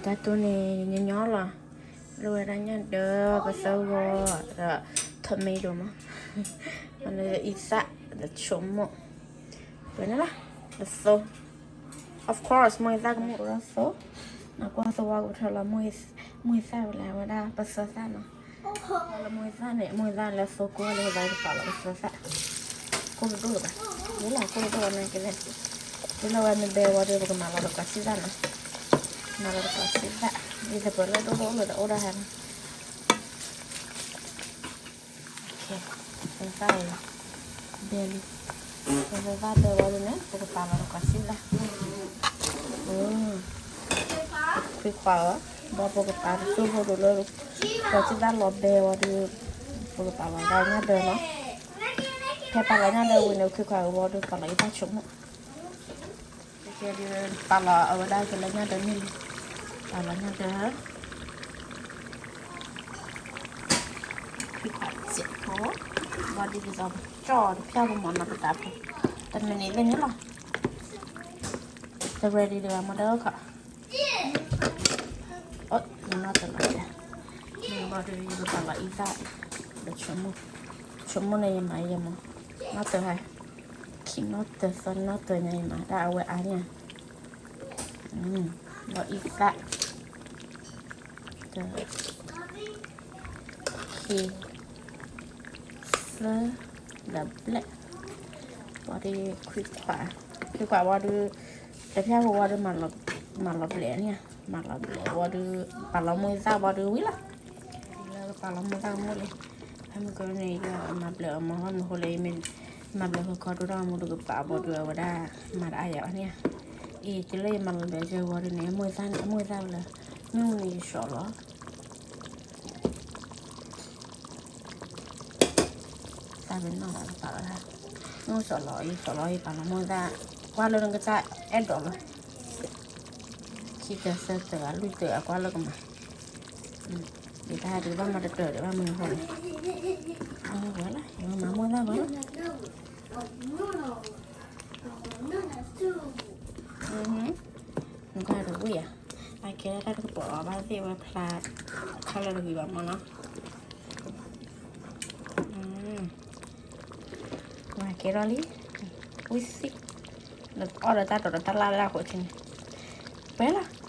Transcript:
တၢ်တိၢ်န့ၣ်ညီညီလီၤ, လိၣ်ဝဲဒၣ်ညၣ်ဒၢ ပသၢဂီၤ ဒီး tomato မး, အံသၣ် ဒီးဆိမိၣ်, ပန့ၣ်လီၤ, ဒီးသိ, of course မိၢ်အံသၣ်ကမိၣ်ဒီးသိ, နကွၢ်သဝီကထၢလီၤ, မိၢ်အံသၣ်ဝဲလဲၣ် ဝဲဒၣ်ပသၢသၣ်နီၤ, လၢမိၢ်အံသၣ်န့ၣ် မိၢ်အံသၣ်လၢသိကိၢ်လၢဘၣ်ကပာ်လီၤပသၢသၣ်, ကိၢ်တဒိၣ်လၢၤဘၣ်, ယလၢကိၢ်တဒိၣ်ဝဲန့ၣ်ကလဲၣ်, ယလၢဝဲမ့ၢ်ဘဲဝံၤဒီး ပကမၤလီၤဒီးကျီစံသၣ်နီၤ, မၤလီၤဒီးကျီစံသၣ်, ယသပၢၤလၢဒိၣ်ဒိၣ်လၢတအိၣ်ဒၣ်ဟဲနီၤ သၢသၣ်အံၤလီၤ, ဘဲလံ, သၢသၣ်ဘဲဝံၤဒီးန့ၣ် ပကပာ်လီၤဒီးကျီစံသၣ်, ခွံခွါဧၢ, ဘၣ်ပကပာ်တစိၢ်ဖိဒိၣ်လၢ ကျီစံသၣ်လီၤဘဲဝံၤဒီး ပကပာ်လီၤဒၣ်ညၣ်ဒၢလီၤ, ဖဲပာ်လီၤညၣ်ဒၢဝံၤန့ၣ် ခွံခွါဧၢ ဝံၤဒီးပာ်လီၤအံသၣ်ဆိမိၣ် ပာ်လီၤအဝဲဒၣ်ကလၢညၣ်ဒၢန့ၣ်လံ, ပာ်လီၤညၣ်ဒၢ, ခွံခွါစဲးဖိ, ဘၣ်ဒ်သိးကၠီၣ်တဖၠၣ်ပမၤနီၤပသးဖိ, တမံးနံးလၢညါလီၤ, တ ready တဂၤမ့ၢ်ဒၣ်ခီ, အိၣ် ယနီၢ်တၢၤလီၤ, မ့ၢ်ဘၣ်ဒီးယကပာ်လီၤအံသၣ်, ဒီး ဆိမိၣ်န့ၣ်ယမၤယဲမး, နီၢ်တၢၤဟဲ, ခံနီၢ်တၢၤသၢနီၢ်တၢၤညါယမၤဒၣ်အဝဲအါညါ ဘၣ်အံသၣ်, တၢ, ခံ, သၢ, ဒီးဘျဲၣ်, ဘၣ်ဒီးခွံခွါ, ခွံခွါဘၣ်ဒီး, တဖၠၣ်ဖိဘၣ်ဒီး, မၤလီၤဘျဲၣ်န့ၣ်, မၤလီၤဘျဲၣ်ဘၣ်ဒီး, ပာ်လီၤမိၢ်သၣ်ဘၣ်ဒီးဝံၤလီၤ, လၢပာ်လီၤမိၢ်သၣ်ကမိၣ်လံ, ဖဲမုၢ်ကန့ၣ် ယမၤဘျဲၣ်အီၤမး ဘၣ်မနုၤဃိလဲၣ် မၤဘျဲၣ်ဃုခီဒိၣ်ထီၣ်မူဒီးကပာ်ဘၣ်ဒီးအဝဲဒၣ်, မၤတအါယၤဘၣ်န့ၣ်, အံၤ တုၤလၢယမၤလီၤဘျဲၣ်ကဲဝံၤဒီးန့ၣ် မိၢ်သၣ်န့ၣ် အမိၢ်သၣ်ဝဲလၢ, မ့ၢ်ဝံၤန့ၣ်ယစီၤလီၤ တၢ်ပနီၣ်လီၤပာ်လီၤ, မ့ၢ်စီၤလီၤအံၤ စီၤလီၤအံၤ ပာ်လီၤမိၢ်သၣ်, ကွၢ်လၢနကစၢ်အဲၣ်ဒိးလီၤ, ခံတၢၤသၢတၢၤအလွံၢ်တၢၤအကွၢ်လၢကမၤ, ဒ်တၢ်ဟဲဒုးဘၣ်မၤတတၢၤဒီးဘၣ်မနုၤဃိလဲၣ်, ဝဲလီၤ ယမၤမိၢ်သၣ်ဝဲလီၤ, နကွၢ်တဝံၣ်ဧါ, အကဲတၢ်တကပီၤအီၤဘၣ်သ့ၣ်ဝဲဖျါ, ခါလၢတဂ့ၤဘၣ်မးနီၤ မၤကဲထီၣ်လံ, ဝံၣ်သံ, ဒီးအီၣ်ဒီးတၢ်တီၤဒီးတၢ်လၢ်လၢအဃိထံန့ၣ်, ပှဲၤလီၤ,